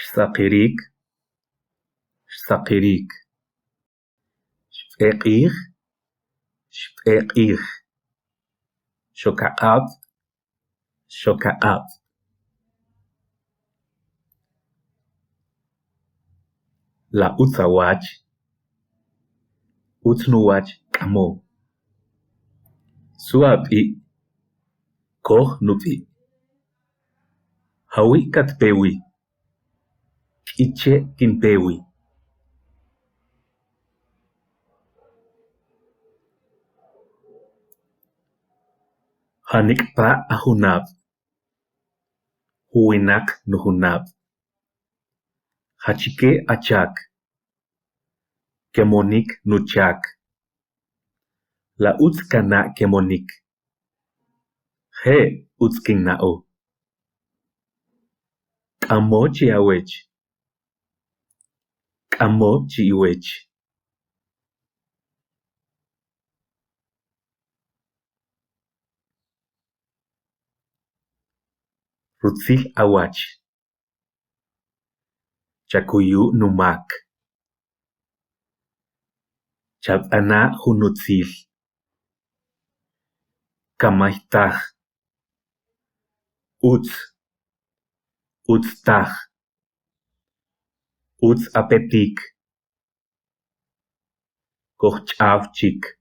Xsaqirik, xsaqirik. Xb'e q'ij, xb'e q'ij. Xokaq'ab', xokaq'ab'. La utz awach? Utz nuwach k'amo. Su ab'i? Koj nub'i. Jawi' katpe wi? K'iche' kinpe wi. Janik'pa' ajunab'? Juwinaq nujunab'. Jachike achak? Kemonik nuchak. La utz kana' kemonik? Je', utz kinna'o. K'amo chi awech. K'amo chi iwech. Rutzil awach. Chakuyu numak. Chab'ana jun utzil. Kamay taj. Utz. Utz taj. Utz apetik. Kojch'aw chik.